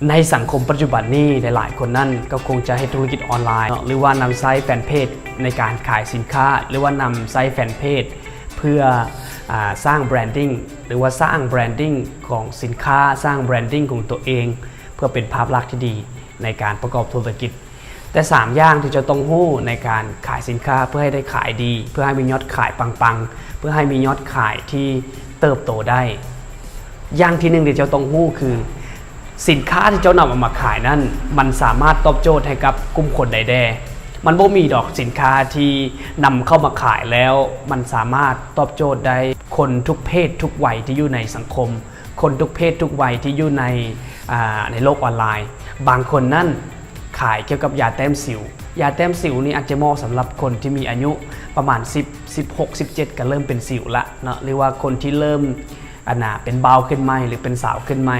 ໃນສັງຄົມປັດຈຸບັນນີ້ ຫຼາຍໆຄົນນັ້ນກໍຄົງຈະເຮັດທຸລະກິດອອນລາຍເນາະ ຫຼືວ່ານຳໃຊ້ແຟນເພຈໃນການຂາຍສິນຄ້າ ຫຼືວ່ານຳໃຊ້ແຟນເພຈເພື່ອ ອາ ສ້າງ branding ຫຼືວ່າສ້າງ branding ຂອງສິນຄ້າ, ສ້າງ branding ຂອງຕົວເອງ ເພື່ອເປັນພາບລັກທີ່ດີໃນການປະກອບທຸລະກິດ. ແຕ່ສາມຢ່າງທີ່ເຈົ້າຕ້ອງຮູ້ໃນການຂາຍສິນຄ້າ ເພື່ອໃຫ້ໄດ້ຂາຍດີ, ເພື່ອໃຫ້ມີຍອດຂາຍປັງໆ, ເພື່ອໃຫ້ມີຍອດຂາຍທີ່ເຕີບໂຕໄດ້. ຢ່າງທີໜຶ່ງທີ່ເຈົ້າຕ້ອງຮູ້ຄື ສິນຄ້າທີ່ເຈົ້ານຳເອົາມາຂາຍນັ້ນ ມັນສາມາດຕອບໂຈດໃຫ້ກັບກຸ່ມຄົນໃດແດ່? ມັນບໍ່ມີດອກສິນຄ້າທີ່ນຳເຂົ້າມາຂາຍແລ້ວ ມັນສາມາດຕອບໂຈດໄດ້ຄົນທຸກເພດທຸກໄວທີ່ຢູ່ໃນສັງຄົມ, ຄົນທຸກເພດທຸກໄວທີ່ຢູ່ໃນ ອາ ໃນໂລກອອນລາຍ. ບາງຄົນນັ້ນຂາຍກ່ຽວກັບຢາແຕ້ມສິວ. ຢາແຕ້ມສິວນີ້ອາດຈະເໝາະສຳລັບຄົນທີ່ມີອາຍຸປະມານສິບ ສິບຫົກ ສິບເຈັດ ກໍເລີ່ມເປັນສິວລະເນາະ ຫຼືວ່າຄົນທີ່ເລີ່ມ ອັນນ່າ ເປັນບ່າວຂຶ້ນໃໝ່ ຫຼືເປັນສາວຂຶ້ນໃໝ່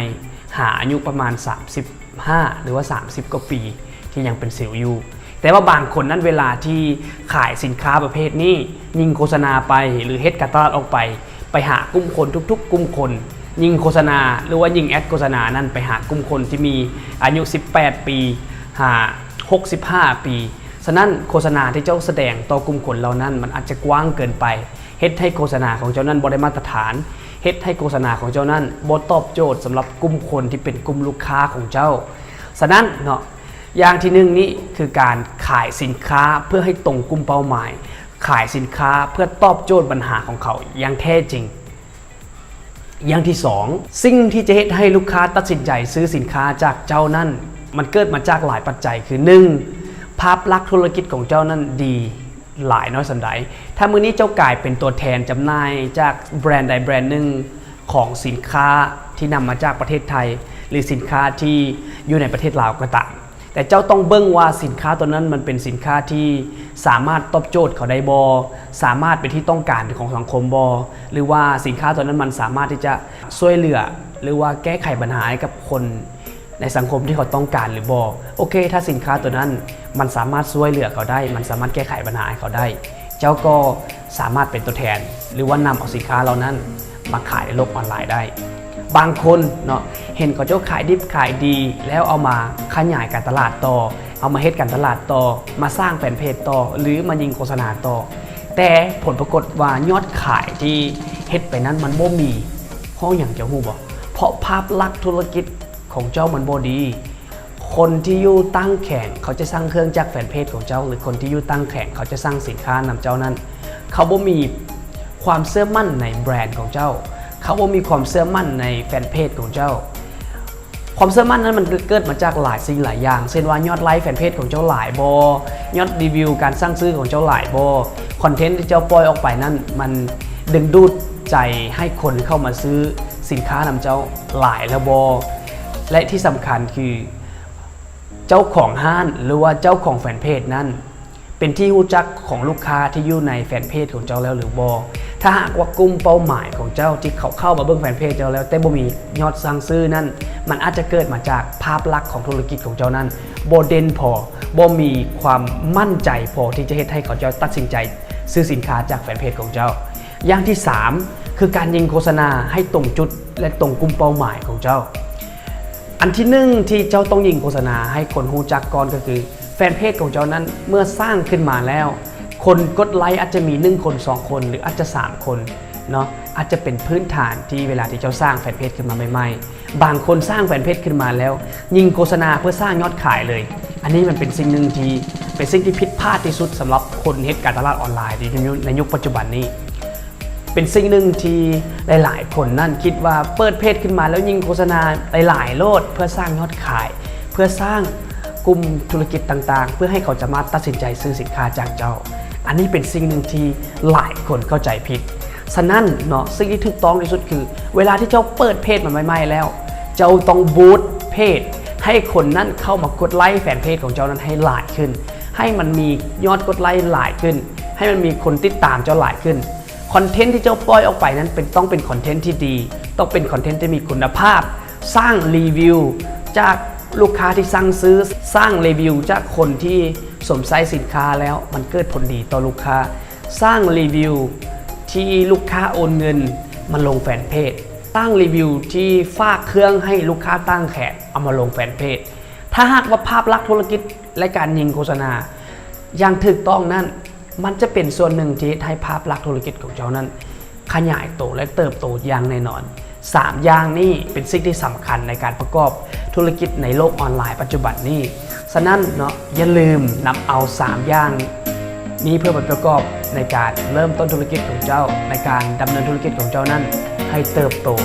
ຫາອາຍຸປະມານສາມສິບຫ້າ ຫຼືວ່າສາມສິບກວ່າປີ ທີ່ຍັງເປັນສິວຢູ່. ແຕ່ວ່າບາງຄົນນັ້ນ ເວລາທີ່ຂາຍສິນຄ້າປະເພດນີ້ ຍິງໂຄສະນາໄປ ຫຼືເຮັດການຕະຫຼາດອອກໄປ ໄປຫາກຸ່ມຄົນທຸກໆກຸ່ມຄົນ, ຍິງໂຄສະນາ ຫຼືວ່າຍິງແອັດໂຄສະນານັ້ນໄປຫາກຸ່ມຄົນທີ່ມີອາຍຸສິບແປດປີ ຫາ ຫົກສິບຫ້າປີ. ສະນັ້ນ ໂຄສະນາທີ່ເຈົ້າສະແດງຕໍ່ກຸ່ມຄົນເຫຼົ່ານັ້ນ ມັນອາດຈະກວ້າງເກີນໄປ, ເຮັດໃຫ້ໂຄສະນາຂອງເຈົ້ານັ້ນບໍ່ໄດ້ມາດຕະຖານ, ເຮັດໃຫ້ໂຄສະນາຂອງເຈົ້ານັ້ນບໍ່ຕອບໂຈດສຳລັບກຸ່ມຄົນທີ່ເປັນກຸ່ມລູກຄ້າຂອງເຈົ້າ. ສະນັ້ນເນາະ ຢ່າງທີໜຶ່ງນີ້ຄືການຂາຍສິນຄ້າເພື່ອໃຫ້ຕົງກຸ່ມເປົ້າໝາຍ, ຂາຍສິນຄ້າເພື່ອຕອບໂຈດບັນຫາຂອງເຂົາຢ່າງແທ້ຈິງ. ຢ່າງທີສອງ, ສິ່ງທີ່ຈະເຮັດໃຫ້ລູກຄ້າຕັດສິນໃຈຊື້ສິນຄ້າຈາກເຈົ້ານັ້ນ ມັນເກີດມາຈາກຫຼາຍປັດໄຈ ຄື ໜຶ່ງ ພາບລັກທຸລະກິດຂອງເຈົ້ານັ້ນດີຫຼາຍນ້ອຍສ່ຳໃດ. ຖ້າມື້ນີ້ເຈົ້າກາຍເປັນຕົວແທນຈຳໜ່າຍຈາກແບຣນໃດແບຣນໜຶ່ງຂອງສິນຄ້າທີ່ນຳມາຈາກປະເທດໄທ ຫຼືສິນຄ້າທີ່ຢູ່ໃນປະເທດລາວກໍຕາມ, ແຕ່ເຈົ້າຕ້ອງເບິ່ງວ່າສິນຄ້າຕົວນັ້ນມັນເປັນສິນຄ້າທີ່ສາມາດຕອບໂຈດເຂົາໄດ້ບໍ່, ສາມາດເປັນທີ່ຕ້ອງການຂອງສັງຄົມບໍ່, ຫຼືວ່າສິນຄ້າຕົວນັ້ນມັນສາມາດທີ່ຈະຊ່ວຍເຫຼືອ ຫຼືວ່າແກ້ໄຂບັນຫາໃຫ້ກັບຄົນໃນສັງຄົມທີ່ເຂົາຕ້ອງການຫຼືບໍ່. ໂອເຄ, ຖ້າສິນຄ້າຕົວນັ້ນມັນສາມາດຊ່ວຍເຫຼືອເຂົາໄດ້, ມັນສາມາດແກ້ໄຂບັນຫາໃຫ້ເຂົາໄດ້, ເຈົ້າກໍສາມາດເປັນຕົວແທນ ຫຼືວ່ານຳເອົາສິນຄ້າເຫຼົ່ານັ້ນມາຂາຍໃນໂລກອອນລາຍໄດ້. ບາງຄົນເນາະ ເຫັນເຂົາເຈົ້າຂາຍດິບຂາຍດີ ແລ້ວເອົາມາຂະຫຍາຍການຕະຫຼາດຕໍ່, ເອົາມາເຮັດການຕະຫຼາດຕໍ່, ມາສ້າງແຟນເພຈຕໍ່ ຫຼືມາຍິງໂຄສະນາຕໍ່. ແຕ່ຜົນປາກົດວ່າຍອດຂາຍທີ່ເຮັດໄປນັ້ນມັນບໍ່ມີ. ເພາະຫຍັງເຈົ້າຮູ້ບໍ່? ເພາະພາບລັກທຸລະກິດຂອງເຈົ້າມັນບໍ່ດີ. ຄົນທີ່ຢູ່ຕ່າງແຂວງເຂົາຈະສັ່ງເຄື່ອງຈາກແຟນເພຈຂອງເຈົ້າ ຫຼືຄົນທີ່ຢູ່ຕ່າງແຂວງເຂົາຈະສັ່ງສິນຄ້ານຳເຈົ້ານັ້ນ ເຂົາບໍ່ມີຄວາມເຊື່ອໝັ້ນໃນແບຣນຂອງເຈົ້າ, ເຂົາບໍ່ມີຄວາມເຊື່ອໝັ້ນໃນແຟນເພຈຂອງເຈົ້າ. ຄວາມເຊື່ອໝັ້ນນັ້ນມັນເກີດມາຈາກຫຼາຍສິ່ງຫຼາຍຢ່າງ ເຊັ່ນວ່າຍອດໄລແຟນເພຈຂອງເຈົ້າຫຼາຍບໍ່, ຍອດຣີວິວການສັ່ງຊື້ຂອງເຈົ້າຫຼາຍບໍ່, ຄອນເທັນທີ່ເຈົ້າປ່ອຍອອກໄປນັ້ນມັນດຶງດູດໃຈໃຫ້ຄົນເຂົ້າມາຊື້ສິນຄ້ານຳເຈົ້າຫຼາຍແລ້ວບໍ່ ແລະທີ່ສຳຄັນຄື ເຈົ້າຂອງຮ້ານ ຫຼືວ່າເຈົ້າຂອງແຟນເພຈນັ້ນ ເປັນທີ່ຮູ້ຈັກຂອງລູກຄ້າທີ່ຢູ່ໃນແຟນເພຈຂອງເຈົ້າແລ້ວຫຼືບໍ່? ຖ້າຫາກວ່າກຸ່ມເປົ້າໝາຍຂອງເຈົ້າທີ່ເຂົາເຂົ້າມາເບິ່ງແຟນເພຈເຈົ້າແລ້ວ ແຕ່ບໍ່ມີຍອດສັ່ງຊື້ນັ້ນ ມັນອາດຈະເກີດມາຈາກພາບລັກຂອງທຸລະກິດຂອງເຈົ້ານັ້ນບໍ່ເດັ່ນພໍ, ບໍ່ມີຄວາມໝັ້ນໃຈພໍທີ່ຈະເຮັດໃຫ້ເຂົາເຈົ້າຕັດສິນໃຈຊື້ສິນຄ້າຈາກແຟນເພຈຂອງເຈົ້າ. ຢ່າງທີສາມ ຄືການຍິງໂຄສະນາໃຫ້ຕົງຈຸດ ແລະ ຕົງກຸ່ມເປົ້າໝາຍຂອງເຈົ້າ. ອັນທີໜຶ່ງທີ່ເຈົ້າຕ້ອງຍິງໂຄສະນາໃຫ້ຄົນຮູ້ຈັກກ່ອນກໍຄື ແຟນເພຈຂອງເຈົ້ານັ້ນເມື່ອສ້າງຂຶ້ນມາແລ້ວ ຄົນກົດໄລອາດຈະມີໜຶ່ງຄົນ ສອງຄົນ ຫຼືອາດຈະສາມຄົນເນາະ, ອາດຈະເປັນພື້ນຖານທີ່ເວລາທີ່ເຈົ້າສ້າງແຟນເພຈຂຶ້ນມາໃໝ່ໆ. ບາງຄົນສ້າງແຟນເພຈຂຶ້ນມາແລ້ວຍິງໂຄສະນາເພື່ອສ້າງຍອດຂາຍເລີຍ. ອັນນີ້ມັນເປັນສິ່ງໜຶ່ງທີ່ ເປັນສິ່ງທີ່ຜິດພາດທີ່ສຸດສຳລັບຄົນເຮັດການຕະຫຼາດອອນລາຍໃນຍຸກ ໃນຍຸກປັດຈຸບັນນີ້. ເປັນສິ່ງໜຶ່ງທີ່ຫຼາຍໆຄົນນັ້ນຄິດວ່າເປີດເພຈຂຶ້ນມາແລ້ວຍິງໂຄສະນາຫຼາຍໆໂລດ ເພື່ອສ້າງຍອດຂາຍ, ເພື່ອສ້າງກຸ່ມທຸລະກິດຕ່າງໆ ເພື່ອໃຫ້ເຂົາສາມາດຕັດສິນໃຈຊື້ສິນຄ້າຈາກເຈົ້າ. ອັນນີ້ເປັນສິ່ງໜຶ່ງທີ່ຫຼາຍຄົນເຂົ້າໃຈຜິດ. ສະນັ້ນເນາະ ສິ່ງທີ່ຖືກຕ້ອງທີ່ສຸດຄື ເວລາທີ່ເຈົ້າເປີດເພຈມາໃໝ່ໆແລ້ວ ເຈົ້າຕ້ອງບູດເພຈ ໃຫ້ຄົນນັ້ນເຂົ້າມາກົດໄລແຟນເພຈຂອງເຈົ້ານັ້ນໃຫ້ຫຼາຍຂຶ້ນ, ໃຫ້ມັນມີຍອດກົດໄລຫຼາຍຂຶ້ນ, ໃຫ້ມັນມີຄົນຕິດຕາມເຈົ້າຫຼາຍຂຶ້ນ. ຄອນເທັນທີ່ເຈົ້າປ່ອຍອອກໄປນັ້ນເປັນ ຕ້ອງເປັນຄອນເທັນທີ່ດີ, ຕ້ອງເປັນຄອນເທັນທີ່ມີຄຸນນະພາບ, ສ້າງຣີວິວຈາກລູກຄ້າທີ່ສັ່ງຊື້, ສ້າງຣີວິວຈາກຄົນທີ່ສົມໃຊ້ສິນຄ້າແລ້ວມັນເກີດຜົນດີຕໍ່ລູກຄ້າ, ສ້າງຣີວິວທີ່ລູກຄ້າໂອນເງິນມາລົງແຟນເພຈ. ຕັ້ງຣີວິວທີ່ຝາກເຄື່ອງໃຫ້ລູກຄ້າຕ່າງແຂນເອົາມາລົງແຟນເພຈ. ຖ້າຫາກວ່າພາບລັກທຸລະກິດ ແລະ ການຍິງໂຄສະນາຢ່າງຖືກຕ້ອງນັ້ນ, ມັນຈະເປັນສ່ວນໜຶ່ງທີ່ເຮັດໃຫ້ພາບລັກທຸລະກິດຂອງເຈົ້ານັ້ນຂະຫຍາຍໂຕ ແລະ ເຕີບໂຕຢ່າງແນ່ນອນ. ສາມຢ່າງນີ້ເປັນສິ່ງທີ່ສຳຄັນໃນການປະກອບທຸລະກິດໃນໂລກອອນລາຍປັດຈຸບັນນີ້. ສະນັ້ນເນາະ, ຢ່າລືມນຳເອົາສາມຢ່າງນີ້ເພື່ອໄປປະກອບໃນການເລີ່ມຕົ້ນທຸລະກິດຂອງເຈົ້າ, ໃນການດຳເນີນທຸລະກິດຂອງເຈົ້ານັ້ນໃຫ້ເຕີບໂຕ